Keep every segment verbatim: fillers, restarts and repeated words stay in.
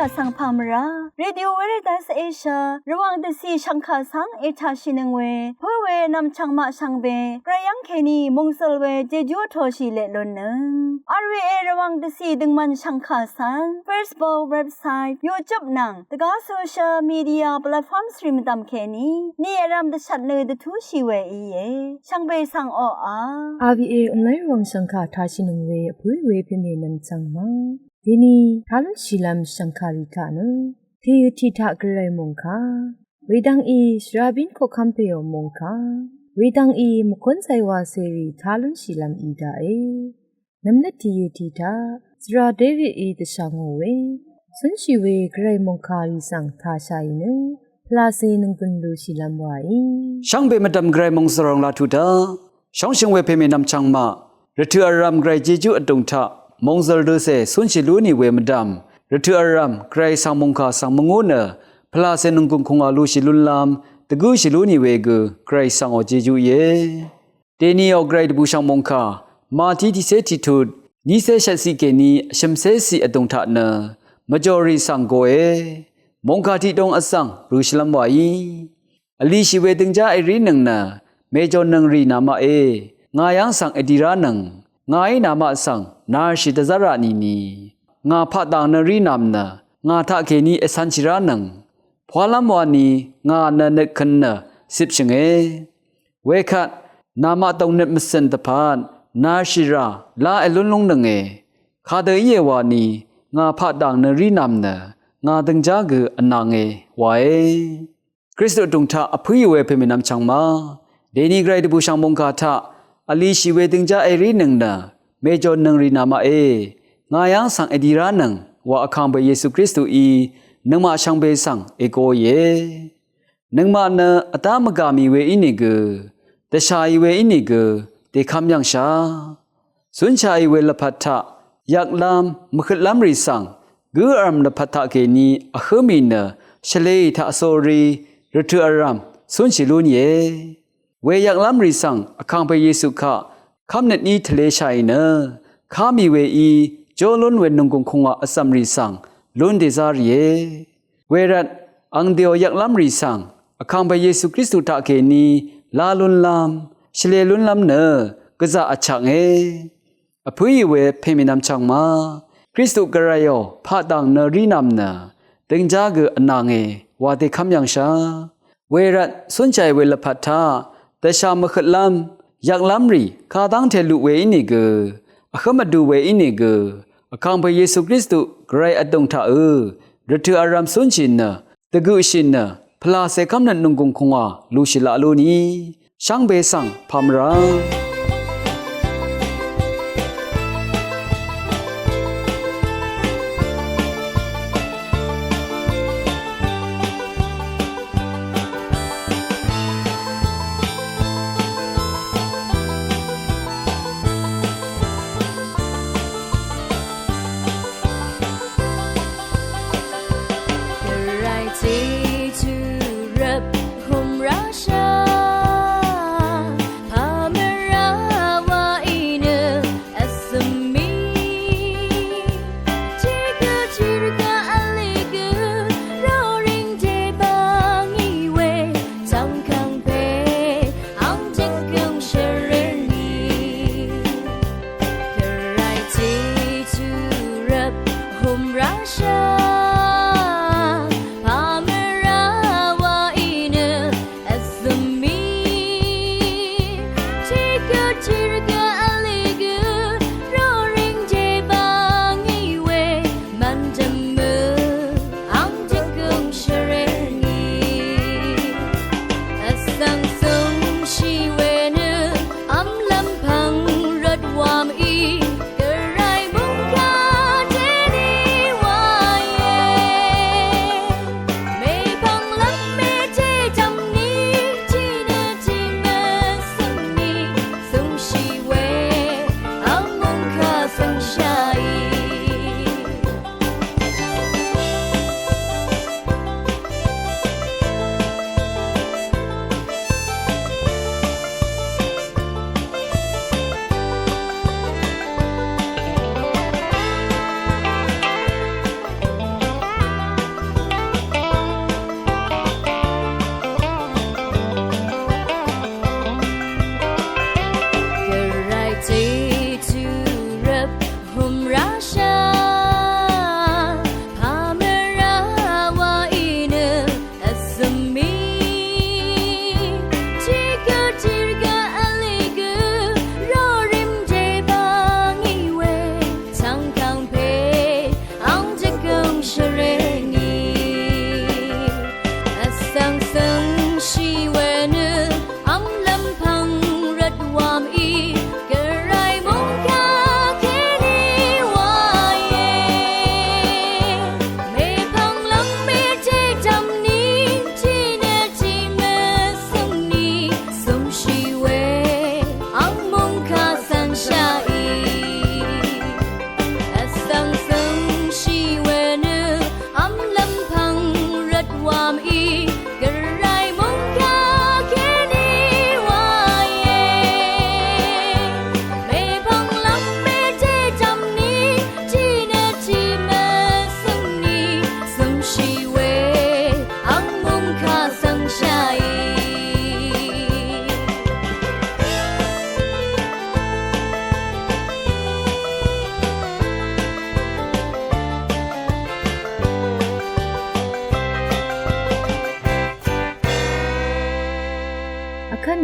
Vsvng pà mvrá Radio Veritas Asia Rvwàng dvcì shv̀ngkà svng ètàshìnøng we pǿ we nv̀mchv̀ng maq shvngbe gvray yv́ng kèní mòngzø̀l we jejú vtōshì leq lunnøng. R V A Rvwàng dvcì døngmv̀n shv̀ngkà svng Facebook, website, YouTube nvng dvgá social media platforms rì mvdv̀m kèní ni vrv̄m dvshvt nø dvtúshì we íe. Shvngbe svng oqà R V A online Rvwàng shv̀ngkà tashìnøng we vpǿì we pèmè nv̀mchv̀ng ma. Deni tá lúnshìlv́m shv̀ngkàrì taq nø tèø tiq taq gvray mòngkà wedvng í shvrabín koqkv́m pèò mòngkà wedvng í mvkún zaywa cèrì tá lúnshìlv́m í daqe. Nv̀mnøt tìyø tiq taq svra Davidí dvshà ngò we cúnshì we gvray mòngkàrì svng tàshàì nø pvlacè nònggùn lúshìlv́m waí. Shvngbe mvdv̀m gvray mòngzø̀l rv̀ng laq tuq taq shóngshøng we pèmè nv̀mchv̀ng maq rvtø̀ vrv̄m gvray jejú vdùng taq mòngzø̀l døcè cúnshì lú nì we mvdv̀m rvtø̀ vrv̄m gvray svng mòngkà svng mvngú nø pvlacè nònggùn kùngwà lúshì lúnlv́m dvgǿshì lú nì we gø gvray svngò jejú íe. Deniò gvray dvbùshv̀ng mòngkà Mati tiqcé tiqtut nícé shvtciq kèní vshø̀mcé ciq vdùng taq nø mvjòrì svng goe. Mòngkà tiqdung vzv̀ng rø̀shìlv́m waí. Vlishì we døngjá èrínøng nø mèjònnøng rì namaqe. Ngà yv́ng svng èdi ránøng. Ngàí namaq svng narshì dvzv́rà nìni ngà paqdàng nø rínàm nø ngà taqkèní ècv̄nshì ránøng. Pwalv́m wani ngà nø nøtkø̄n nø cipshø̀nge. Wekvt namaq dòngnøt mvcø̀n dvpvt narshìrà lá èlún lúngnønge. Kadø íe wani ngà paqdàng nø rínàm nø ngà døngjá gø vnange wae. Kristu vdùng taq vpǿì we pèmè nv̀mchv̀ng ma. Deni gvray dvbùshv̀ng mòngkà taq vlishì we døngjá èrínøng nø mèjònnøng rì namaqe. Ngà yv́ng svng èdi ránøng wa vkàngpè Yesu Kristuí nøngmaq shvngbe svng ègoìe. Nøngmaq nø vdá mvgà mì we ínìgø dvshàì we ínìgø dèkv́m yv̀ngshà. Cúnshàì we lvpat taq yvklv́m mvhøtlv́m rì svng gǿ vrv̀m lvpat taqkèní vhǿ mì nø shvlēì taq sórí rvtø̀ vrv̀m cúnshì lú nìe. We yvklv́m rì svng vkàngpè Yesu kaq kv́mnøt ní tvleshàì nø ká mì weí jó lún we nònggùng kùngwà vzv̀m rì svng lún dèzá rìe. Wervt ang dèò yvklv́m rì svng vkàngpè Yesu Kristu taqkèní lá lúnlv́m shvlē lúnlv́m nø gvzà vchaknge. Vpǿì we pèmì nv̀mchv̀ng ma. Kristu gvrayò paqdàng nø rínàm nø døngjá gø vnange wa dèkv́m yv̀ngshà. Wervt cúnshàì we lvpat taq dvshà mvhøtlv́m yvklv́m rì kadv́ngte luq we ínìgø vhǿm vdu we ínìgø vkàngpè Yesu Kristu gvray vdùng taqø rvtø̀ vrv̄m cúnshì nø dvgøqshì nø pvlacè kv́mnøt nònggùng kùngwà lúshì laq lú nì. Shvngbe svng pà mvrá Gvray Jejú rvp hùm rashà pà mvrá wa í nø vzø̀m mì. Tiq gø tiq rvgaq vl í gø roríng dèbà ngì we tvngkvng pè ang dvgøng shvrer nì. Gvray Jejú rvp hùm rashà pà mvrá wa í nø vzø̀m mì. Tiq gø tiq rvgaq vl í gø roríng dèbà ngì we mvndv̀m mø ang dvgøng shvrer nì. Vsvng zøngshì we nø vmlv́m pvng rvt wàm í gvray mungkà dèní wàìe.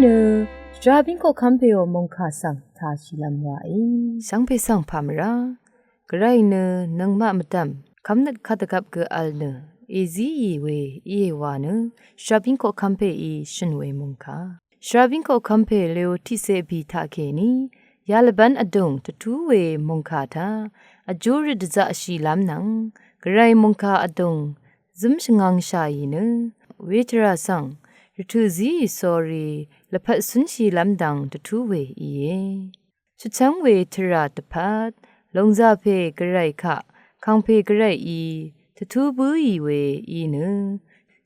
Nø shvrabíng koqkv́m pèò mòngkà svng tashìlv́m wàí. Shvngpè svng pà mvrá. Gvray nø nøngmaq mvdv̀m kv́mnøt kadvgvp gø vl nø èzíì we íe wa nø shvrabíng koqkv́m pèí shø̀n we mòngkà. Shvrabíng koqkv́m pè Leo tiqcé vbì taqkèní yalvbv́n vdùng dvtú we mòngkà taq vjú røt dvzaqshìlv́m nvng Gvray mòngkà vdùng zǿm shvngvngshàì nø we tvrà svng rvtø̀ zíì sórí lvpat cúnshìlv́m dvng dvtú we íe. Shvchv́ng we tvrà dvpvt lòngzà pè Gvray kaq kàngpè Gvrayí dvtú bǿì we í nø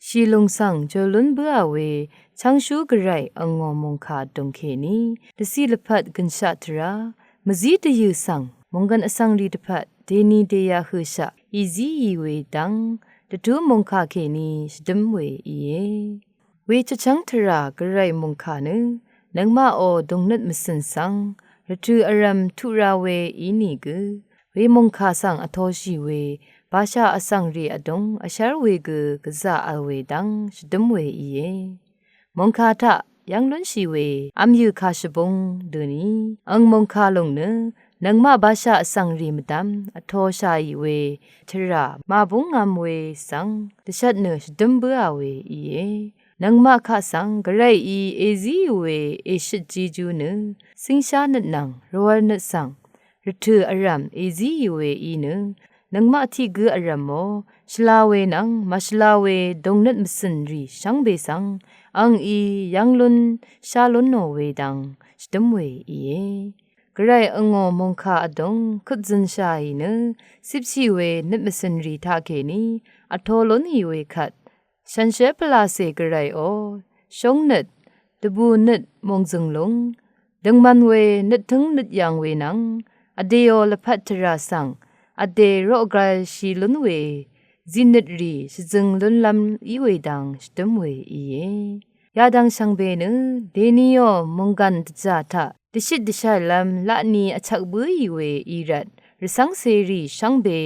shìlùng svng jòlún bǿà we chv́ngshú Gvray angò mòngkà vdùng kèní dvciq lvpat gø̀nshaq tvrà mvzí dvyø̀ svng mònggv̀n vsvngrì dvpvt dèni dèyaq hø̀shaq èzíì we dvng dvtú mòngkà kèní shvdǿm we íe. We chvchv́ng tvrà Gvray mòngkà nø nøngmaqò dùngnøt mvcø̀n svng rvtø̀ vrv̀m tuq ra we ínìgø we mòngkà svng vtoshì we basha vsvngrì vdùng vshv́r we gø gvzà vl we dvng shvdǿm we íe. Mòngkà taq yv́ng lúnshì we vmyø̀ kà shvbung døni ang mòngkà lùng nø nøngmaq basha vsvngrì mvdv̀m vtoshàì we tvrà màbúngvm we svng dvshvt nø shvdǿm bǿà we íe. Nøngmaq kaq svng Gvrayí èzíì we èshøt jejú nø cíngshánøt nvng rvwv̄lnøt svng rvtø̀ vrv̀m èzíì we í nø nøngmaq tiq gǿ vrv̀mò shvla we nvng màshvla we dùngnøt mvcø̀nrì shvngbe svng angí yv́ng lún shá lúnò we dvng shvdǿm we íe. Gvray angò mòngkà vdùng køt zø̀nshàì nø cipshì we nøt mvcø̀nrì taqkèní vtō lúnì we kvt shànshér pvlacè Gvrayò shóngnøt dvbùnøt mòngzø̀ng lúng døngman we nøttǿng nøtyv̄ng we nvng vdèò lvpat tvrà svng vdè roqgalshì lún we zìnøtrì shvzø̀ng lúnlv́m í we dvng shvdǿm we íe. Yadvng shvngbe nø dèniò mònggàn dvzà taq dvshit dvshaìlv́m laqni vchvk bǿì we í rvt rvcv́ng cèrì shvngbe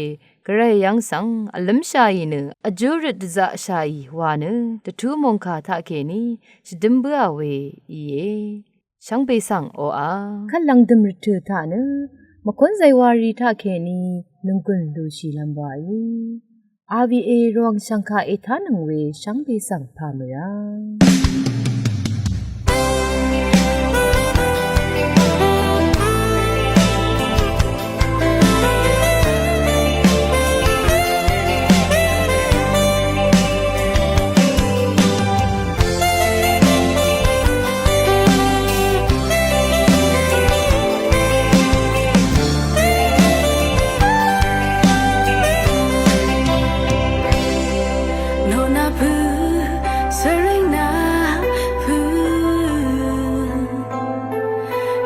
Gvray yv́ng svng vlǿmshàì nø vjú røt dvzaqshàì wa nø dvtú mòngkà taqkèní shvdǿm bǿà we íe. Shvngbe svng oqà kvt lv̀ngdø̀m rvtø̀ taq nø mvkún zaywari taqkèní nònggùn lushìlv́m wàí. R V A Rvwàng shv̀ngkà ètánøng we shvngbe svng pà mvrá. Nona pø̄, svreng na pø̄.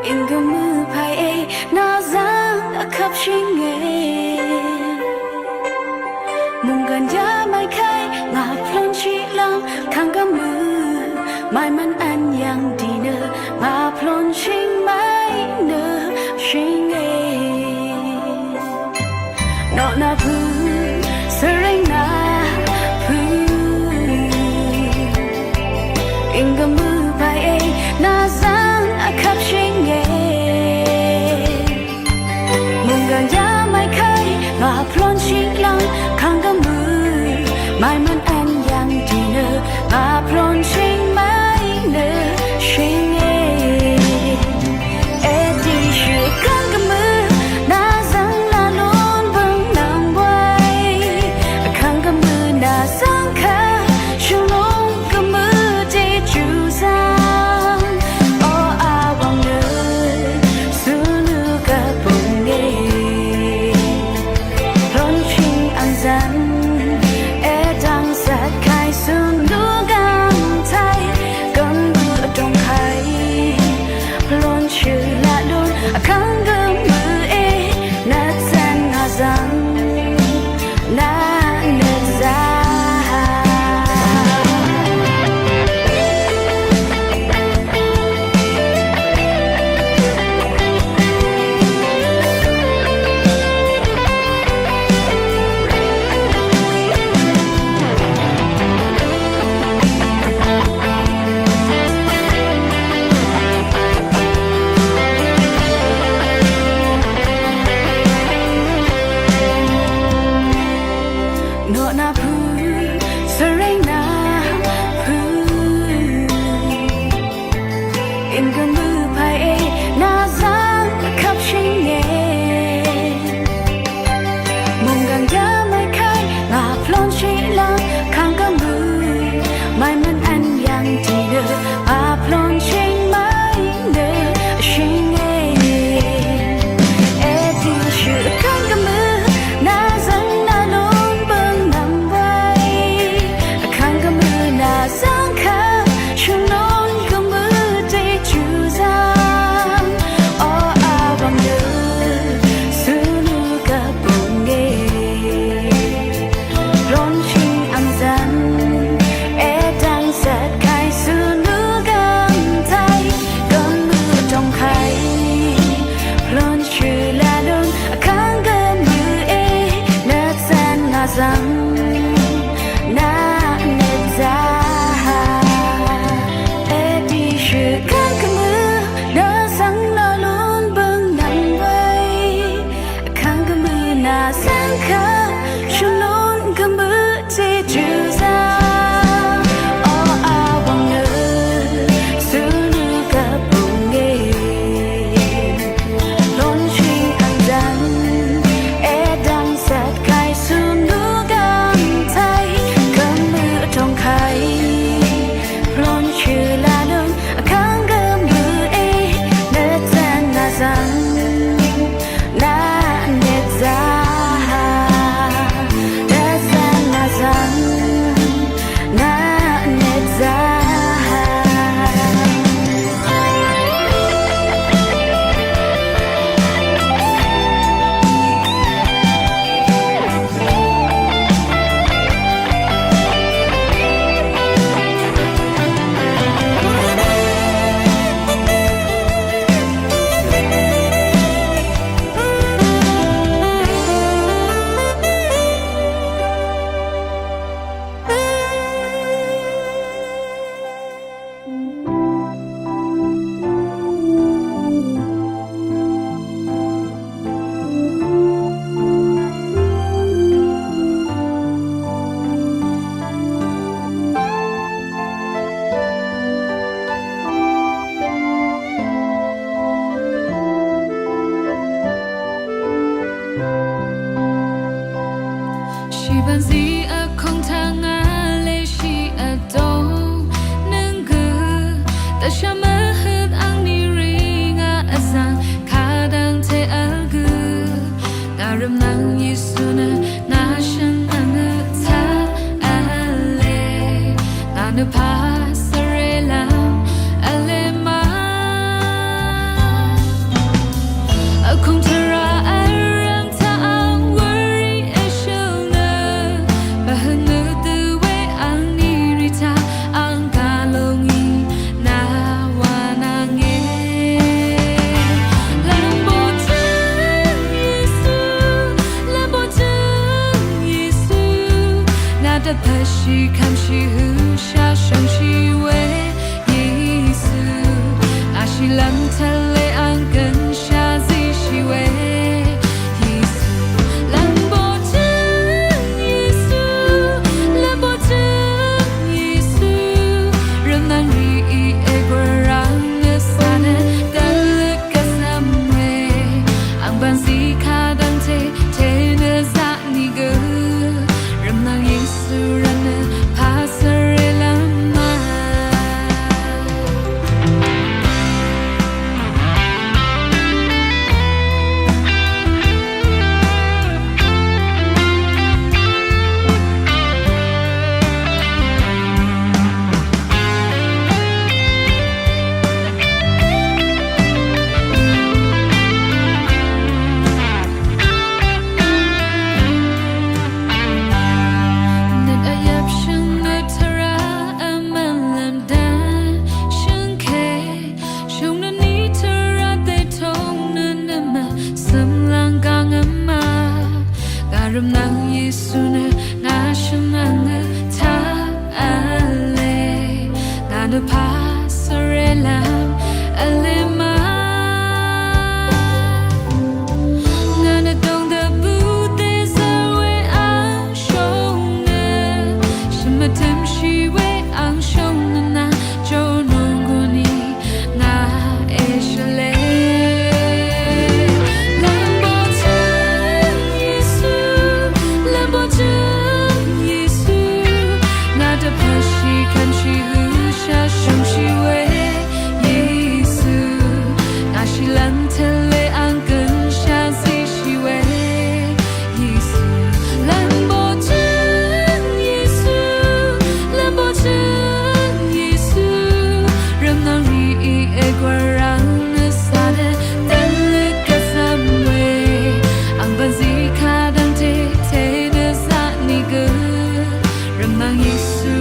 Ing gø mø pay e, na zang a kap shing e. Munggan ya mai kai, nga plon shi lang, kang gø mø, mai man an yang di nø, nga plon shing mai nø, shing e. Nona pø̄, svreng na pø̄. Ing gø mø pay e, na zang a kap shing e. Munggan ya mai kai, nga plon shing lang, kang gø mø, mai man an yang di nø, nga plon shing mai nø, shing e. Edi shø kang gø mø, na zang na lon bøng nang bwai. Kang gø mø na zang ka, shø long gø mø de ju zang. O a wang nø, su nu ga bong e. Lon shing ang zang, e dang sat kai su nu gam Noq nà pø̄, svreng nà pø̄. Ínggø̀m bø̄ pàí e, nà zvng vkvp shìnge. Mònggàng yà mèkàí, ngà plonshì lv́m, kàngkvm bø̄. Màí mvn vn yv̀ng tiq nø, pà plonshì màí nø, shìnge. Ètì shø̀ kàngkvm bø̄, nà zvng nà lún bø̀ng nvng wàí. Vkàngkvm bø̄ nà zvng kà, shvnun kvm bø̄ dèjù zvng. O Awang nø, sunu gvbung e. Ronshing ang zan, edang sat kai sunu gam tai, gam mu tong kai. Ron shu la lun, akang gam mu e, nat san nga zang, na net za ha. Edi shu kan kemu, na sang la lun bang nang wai. Kang kemu na sang ka, shulun kemu te juza. O Awang e, sunu ka bunge. Lon shing ang dan, edang sat kai sunu gam tai, kemu tong kai. Lon shu la lun, kang kemu e, na tan na zang. Na net za ha, na zan na zan, na net za ha. Shibv̀n zí vkong taq ngà leshì vdóng nøng gø, dvshà mvhøt angní rì ngà vzv̀ng kadv́ngte vl gø, ngà rvmnvng Yesu nø ngà shvng angø taq vle, ngà nø pà svre lv́m vle ma. Vkong tvrà vrv̀m taq ang wurì vshøl nø, bvhøn nø dø we angní rì taq ang gvlongi nà wa nange. Lvmbo tøng Yesu, lvmbo tøng Yesu, nà dvpvt shì kvmshì høqshà shvngshì we Yesu, ngà shìlv́m tvle ang gønshà zíshì we Yesu. Lvmbo tøng Yesu, lvmbo tøng Yesu, rvmnvng rì í ègwv̀r ang nø sá nø dvløt gvzvm we. Ang bv̀n zí kadv́ngte, te nø zaqni gø, rvmnvng Yesu rvt nø pà svre lv́m ma. Nøt vyvp shø̀ng nø tvrà vmv̀n lv̀m dv́n shø̀ngke, shø̀ng nø ní tvrà dètong nø nvmv̀ cø̀m lv̀ng gv̀ng vmà. Ngà rvmnvng Yesu nø ngà shø̀n angø taq vle, ngà nø pà svre lv́m vle ma. Ngà nø dòng dvbù dèzv̀r we ang shòng Mvng Yesu